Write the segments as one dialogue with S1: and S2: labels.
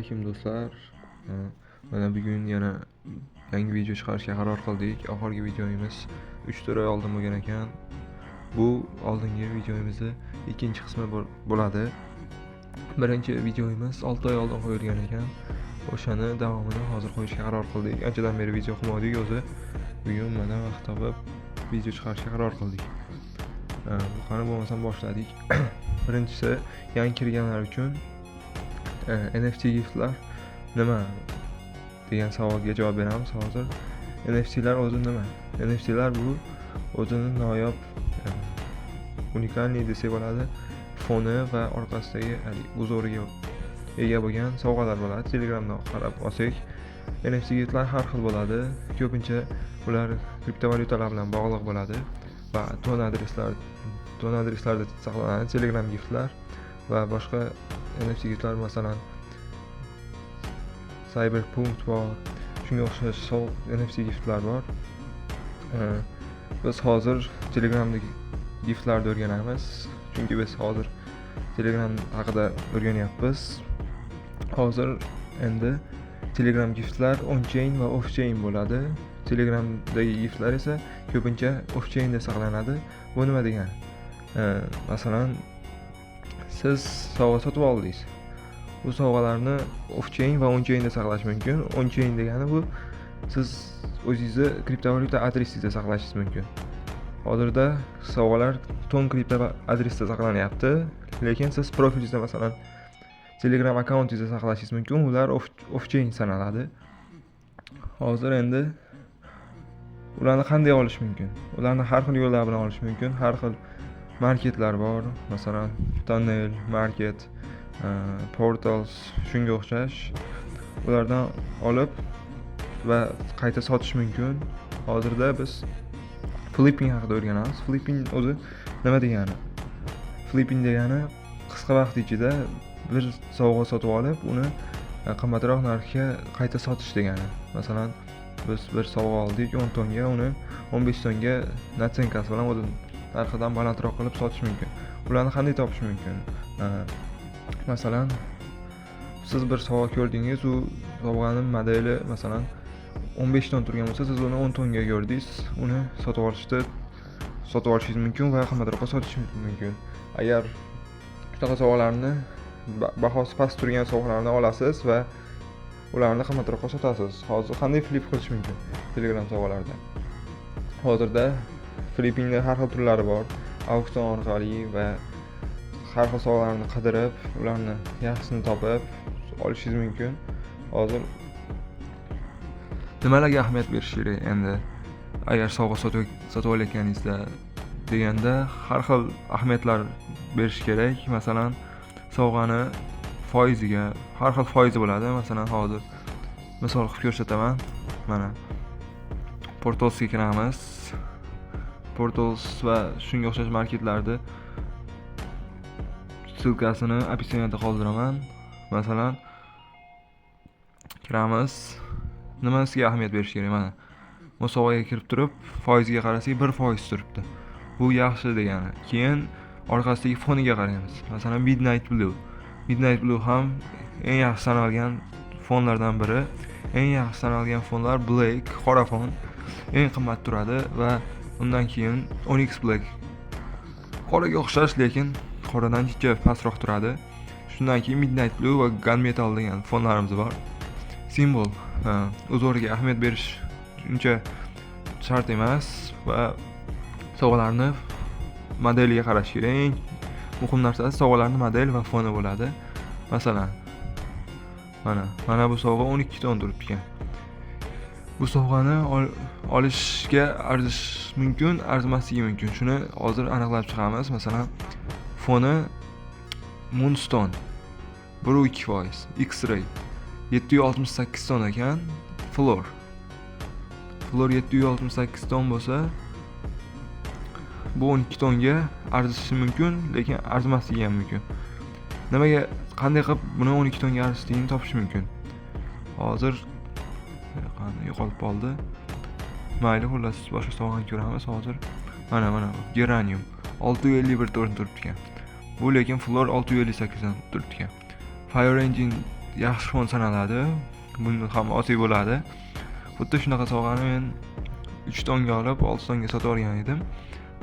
S1: Alaykum, do'stlar. Mana bugun yana yangi video chiqarishga qaror qildik. Oxirgi videomiz 3-4 oy oldin bo'lgan ekan. Bu oldingi videomizni ikkinchi qismi bo'ladi. Birinchi videomiz 6 oy oldin qo'yilgan ekan. O'shani davomini hozir qo'yishga qaror qildik. Anchadan beri video qilmadik o'zi. Bugun mana vaqt topib video chiqarishga qaror qildik. Qani bo'lmasam boshladik. Birinchisi, yangi kirganlar uchun NFT giftlar nima degan savolga javob beramiz hozir. NFTlar o'zi nima? NFTlar bu o'zini noyob, уникальный desak bo'ladi, foni va orqasidagi haligi узор iga ega bo'lgan sovg'alar bo'ladi. Telegramdan qarab olsak, NFT giftlar har xil bo'ladi. Ko'pincha ular kriptovalyutalar bilan bog'liq bo'ladi va ton adreslarda saqlanadi Telegram giftlar va boshqa NFT giftlar, masalan, Cyberpunk bor, shunga o'xshash NFT giftlar bor. Biz hozir Telegramdagi giftlarni o'rganamiz, chunki biz hozir Telegram haqida o'rganyapmiz. Hozir endi Telegram giftlar on chain va off chain bo'ladi. Telegramdagi giftlar esa ko'pincha off chainda saqlanadi. Bu nima degani? Masalan, siz sovg'a sotib oldingiz. Bu sovg'alarni off chain va on chainda saqlash mumkin. On chain degani bu siz o'zingizni kriptovalyuta adresingizda saqlashingiz mumkin. Hozirda sovg'alar ton kripto adresda saqlanyapti, lekin siz profilingizda, masalan, Telegram akkauntingizda saqlashingiz mumkin. Ular off chain sanaladi. Hozir endi ularni qanday olish mumkin? Ularni har xil yo'llar bilan olish mumkin. Har xil marketlar bor, masalan, Tunnel Market, Portals, shunga o'xshash. Ulardan olib va qayta sotish mumkin. Hozirda biz flipping haqida o'rganamiz. Flipping o'zi nima degani? Flipping degani qisqa vaqt ichida bir sovg'a sotib olib, uni qimmatroq narxga qayta sotish degani. Masalan, biz bir sovg'a oldik 10 tonga, uni 15 tonga наценка si bilan o'zi narxidan balandroq qilib sotish mumkin. Ularni qanday topish mumkin? Masalan, siz bir sovg'a ko'rdingiz, u sovg'ani modeli, masalan, 15 ton turgan bo'lsa, siz uni 10 tonga ko'rdingiz, uni sotib olishingiz mumkin va qimmatroqqa sotish mumkin. Agar shunaqa sovg'alarni, bahosi past turgan sovg'alarni olasiz va ularni qimmatroqqa sotasiz. Hozir qanday flip qilish mumkin Telegram sovg'alarida? Hozirda flippingni har xil turlari bor. Auksion orqali va har xil sovg'alarni qidirib, ularni yaxshisini topib olishingiz mumkin. Hozir nimalarga ahamiyat berish kerak endi? Agar sovg'a sotib olayotganingizda deganda, har xil ahamiyatlar berish kerak. Masalan, sovg'ani foiziga, har xil foizi bo'ladi. Masalan, hozir misol qilib ko'rsataman. Mana, Portalsga kiramiz. Portals va shunga o'xshash marketlarni ссылка sini описание da qoldiraman. Masalan, kiramiz. Nimasiga ahamiyat berish kerak? Mana, bu sovg'aga kirib turib, foiziga qarasak, 1% turibdi. Bu yaxshi degani. Keyin orqasidagi foniga qaraymiz. Masalan, Midnight Blue. Midnight Blue ham eng yaxshi sanalgan fonlardan biri. Eng yaxshi sanalgan fonlar Black, qora fon eng qimmat turadi va undan keyin Onyx Black. Qoraga o'xshash, lekin qoradan jicha pastroq turadi. Shundan keyin Midnight Blue va Gunmetal degan fonlarimiz bor. Simvol, узор ga ahamiyat berish uncha shart emas va sovg'alarni modeliga qarash kerak. Eng muhim narsasi sovg'alarni model va foni bo'ladi. Masalan, mana bu sovg'a 12 ton turibdi ekan. Bu sovg'ani olishga arzish mumkin, arzimasligi mumkin. Shuni hozir aniqlab chiqamiz. Masalan, foni Moonstone 1,2%, X-ray 768 ton ekan, Floor. Floor 768 ton bo'lsa, bu 12 tonga arzishi mumkin, lekin arzimasligi ham mumkin. Nimaga, qanday qilib buni 12 tonga arzishligini topish mumkin? Hozir qani, yo'qolib qoldi. Mayli, xullas, boshqa sovg'ani ko'ramiz hozir. Mana Geranium 651 ton turibdi ekan. Bu lekin Floor 658 dan turibdi ekan. Fire Engine degan Yaxshi fon sanaladi. Buni ham olsak bo'ladi. Xuddi shunaqa sovg'ani men 3 tonga olib, 6 tonga sotib olgan edim.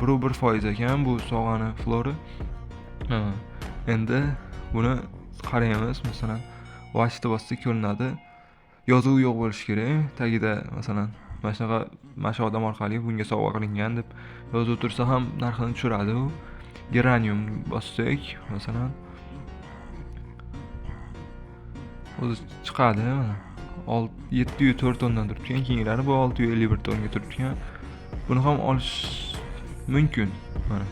S1: 1,1% ekan bu sovg'ani floori. Endi buni qaraymiz, masalan, watchni bossak ko'rinadi. Yozuv yo'q bo'lishi kerak. Tagida masalan, mana shunaqa, mana shu odam orqali bunga sovg'a qilingan deb yozuv tursa ham narxini tushiradi u. Geranium bossak, masalan, o'zi chiqadi mana. 704 tondan turibdi ekan, keyingilari bu 651 tonga turibdi ekan. Buni ham olish mumkin. Mana.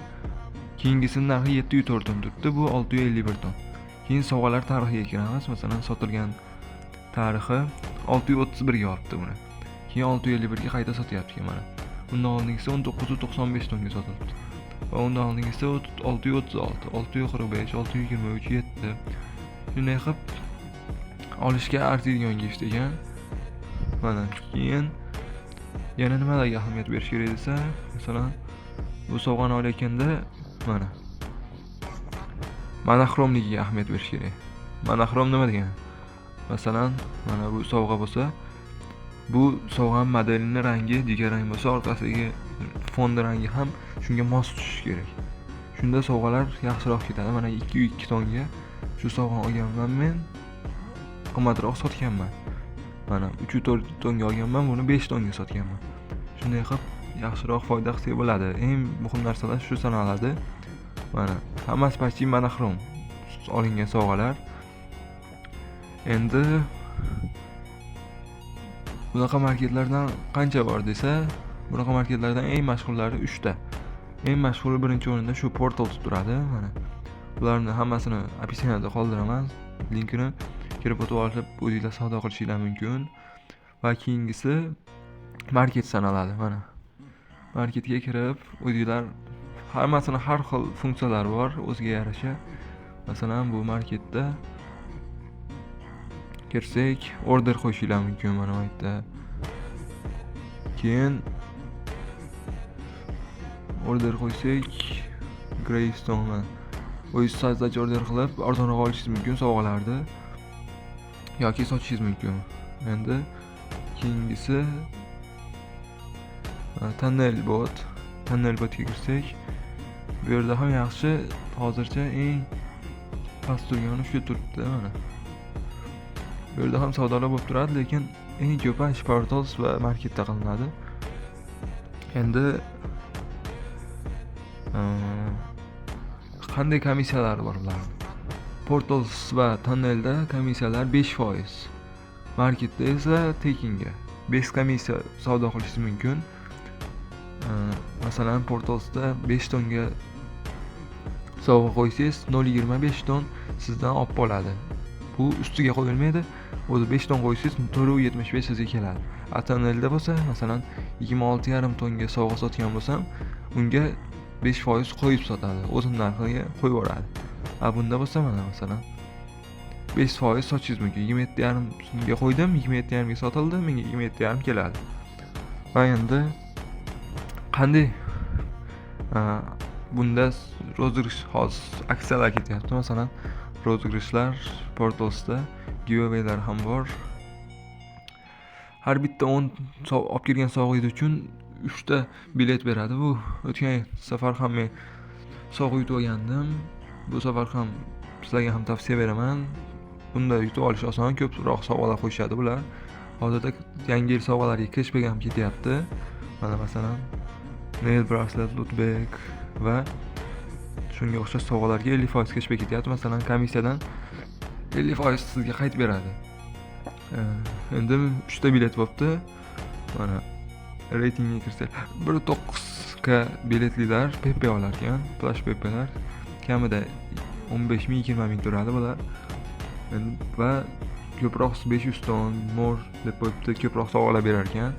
S1: Keyingisinin narxi 704 ton turibdi, bu 651 ton. Keyin sovg'alar tarixiga kiramiz. Masalan, sotilgan tarixi 631 ga olibdi buni. Keyin 651 ga qayta sotyapti mana. Undan oldingisi 1995 tonga sotilibdi. Va undan oldingisi 636, 645, 623, 7. Shunday qilib olishga arziydigan gift ekan. Mana keyin yana nimalarga ahamiyat berish kerak desa, masalan, bu sovg'ani olayotganda mana monoxromligiga ahamiyat berish kerak. Monoxrom nima degani? Masalan, mana bu sovg'a bo'lsa, bu sovg'ani modelini rangi jigarrang bo'lsa, orqasidagi fonni rangi ham shunga mos tushishi kerak. Shunda sovg'alar yaxshiroq ketadi. Mana 202 tonga shu sovg'ani olganman men, qimmatroq sotganman. Mana 304 tonga olganman, buni 5 tonga sotganman. Shunday qilib yaxshiroq foyda qilsak bo'ladi. Eng muhim narsalar shu sanaladi. Mana hammasi почти monoxrom olingan sovg'alar. Endi bunaqa marketlardan qancha bor desa, bunaqa marketlardan eng mashhurlari 3 ta. Eng mashhuri birinchi o'rinda shu Portals turadi. Mana bularni hammasini описание da qoldiraman. Linkini kirib o'tib olib o'zinglar savdo qilishinglar mumkin. Va keyingisi market sanaladi. Mana marketga kirib o'zinglar hammasini har xil funksiyalari bor o'ziga yarasha. Masalan, bu marketda kirsak, order qo'yishinglar mumkin mana bu yerda. Keyin order qo'ysak, Greystone mana. O'zingiz создать order qilib arzonroq olishingiz mumkin sovg'alarni yoki sotishingiz mumkin. Endi keyingisi Tunnel bot. Tunnel botga kirsak, bu yerda ham yaxshi, hozircha eng past turgani shu turibdi mana. Bu yerda ham savdolar bo'lib turadi, lekin eng ko'pi shu Portals va marketda qilinadi. Endi qanday komissiyalar bor bularni? Portals va Tunnelda komissiyalar 5%. Marketda esa tekinga. 5 komissiya savdo qilishingiz mumkin. Masalan, Portalsda 5 tonga sovg'a qo'ysangiz, 0.25 ton sizdan olib qoladi. Bu ustiga qo'yilmaydi. O'zi 5 ton qo'ysangiz 4.75 sizga keladi. A Tunnelda bo'lsa, masalan, 26,5 tonga sovg'a sotgan bo'lsam, unga 5% qo'yib sotadi. O'zini narxiga qo'yib yuboradi. A bunda bo'lsa mana masalan 5% sotishingiz mumkin. 27,5 ga qo'ydim, 27,5 ga sotildi, menga 27,5 keladi. Va endi qanday bunda розыгрыш, hozir aksiyalar ketyapti. Masalan, розыгрыш lar Portalsda giveawaylar ham bor. Har bitta 10 olib kelgan sovg'angiz uchun 3 ta bilet beradi. Bu o'tgan safar ham men sovg'a yutib olgandim. Bu safar ham sizlarga ham tavsiya beraman. Bunda yutib olish oson, ko'proq sovg'alar qo'yishadi bular. Hozirda yangi yil sovg'alariga keshbek ham ketyapti. Mana masalan, nail bracelet, loot bag va shunga o'xshash sovg'alarga 50% keshbek ketyapti. Masalan, komissiyadan 50% sizga qaytib beradi. Endi 3 ta bilet bo'libdi. Mana reytingga kirsak, 1.9 k biletlilar Pepe olar ekan, Plush Pepelar kamida 15 ming, 20 ming turadi bular. Endi va ko'proq 500 ton more deb qo'yibdi, ko'proq sovg'alar berar ekan.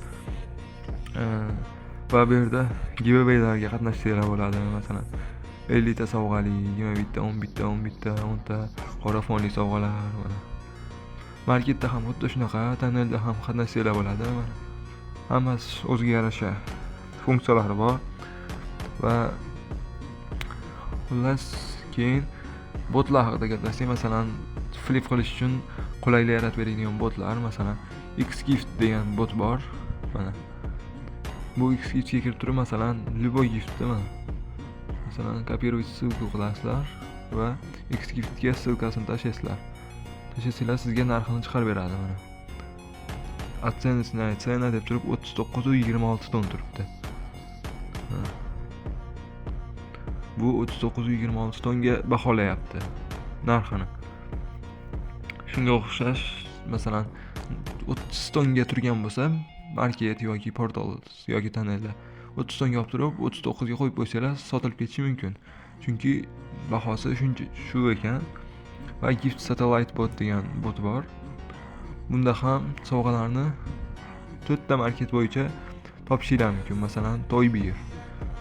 S1: Va bu yerda giveawaylarga qatnashsanglar bo'ladi. Masalan, 50 ta sovg'ali, 20 bitta, 10 bitta, 10 bitta, 10 ta qora fonli sovg'alar mana. Marketda ham xuddi shunaqa, tonnelda ham qatnashsanglar bo'ladi. Mana. Hammasi o'ziga yarasha funksiyalari bor. Va xullas, keyin botlar haqida gaplashsak, masalan, flip qilish uchun Qulaylik yaratib beradigan botlar, masalan, Xgift degan bot bor. Mana bu Xgiftga kirib turib, masalan, любой giftni, mana, masalan, копировать ссылку qilasizlar va Xgiftga ссылка sini tashlaysizlar. Tashlasanglar, sizga narxini chiqarib beradi. Mana, оценочная цена deb turib 39,26 ton turibdi. Ha. Bu 39,26 tonga baholayapti narxini. Shunga o'xshash, masalan, 30 tonga turgan bo'lsa, market yoki portal yoki tonnelda 30 tonga olib turib, 39 ga qo'yib qo'ysanglar, sotilib ketishi mumkin. Chunki bahosi shuncha shu ekan. Va Gift Satellite bot degan bot bor. Bunda ham sovg'alarni to'rtta market bo'yicha topishinglar mumkin. Masalan, Toy Bear.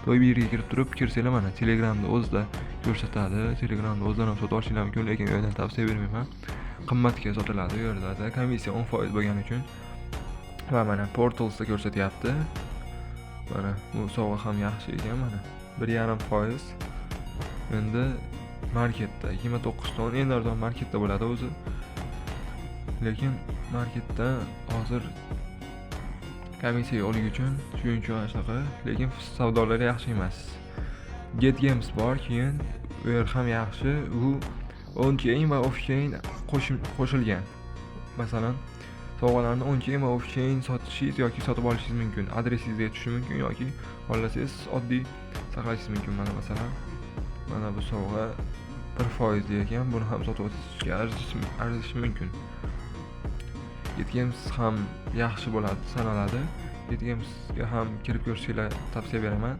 S1: Toy Bearga kirib turib kirsanglar, mana, Telegramda o'zida ko'rsatadi. Telegramda o'zidan ham sotib olishinglar mumkin, lekin u yerdan tavsiya bermayman. Qimmatga sotiladi u yerlarda, komissiya 10% bo'lgani uchun. Va mana, Portalsda ko'rsatyapti. Mana bu sovg'a ham yaxshi ekan, mana, 1,5%. Endi marketda 29 ton, eng arzon marketda bo'ladi o'zi. Lekin marketda hozir komissiya yo'qligi uchun, shuning uchun ana shunaqa, lekin savdolari yaxshi emas. Get Games bor, keyin u yer ham yaxshi. U on chain va off chain qo'shilgan. Masalan, sovg'alarni on chain va off chain sotishingiz yoki sotib olishingiz mumkin. Adresingizga tushishi mumkin yoki xohlasangiz oddiy saqlashingiz mumkin. Mana, masalan, mana bu sovg'a 1% ekan, buni ham sotib olishga arzishi mumkin. Get Games ham yaxshi bo'ladi sanaladi. Get Gamesga ham kirib ko'rishinglar tavsiya beraman.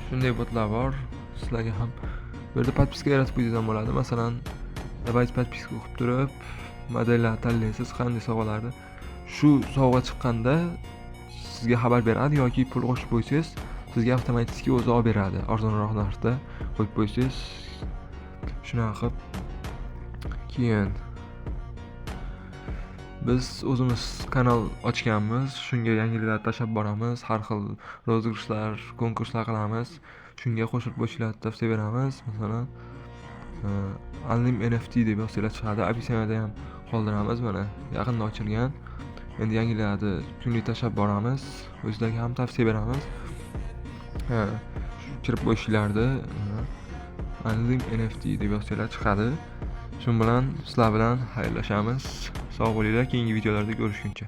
S1: Shunday botlar bor. Sizlarga ham bu yerda подписка yaratib qo'ysangiz ham bo'ladi. Masalan, добавить подписку qilib turib, modellar tanlaysiz, qanday sovg'alarni. Shu sovg'a chiqqanda sizga xabar beradi yoki pul qo'shib qo'ysangiz, sizga avtomatik o'zi olib beradi. Arzonroq narxda qo'yib qo'ysangiz, shunaqa qilib. Keyin biz o'zimiz kanal ochganmiz. Shunga yangiliklar tashlab boramiz. Har xil розыгрыш lar, konkurslar qilamiz. Shunga qo'shilib qo'yishlarni tavsiya beramiz. Masalan, Anlim NFT deb yozsanglar chiqadi. Описание da ham qoldiramiz, mana, yaqinda ochilgan. Endi yangiliklarni kunlik tashlab boramiz. O'zlarga ham tavsiya beramiz. Ha, shu kirib qo'yishlarni, Anlim NFT deb yozsanglar chiqadi. Shu bilan sizlar bilan xayrlashamiz. Sog' bo'linglar, keyingi videolarda ko'rishguncha.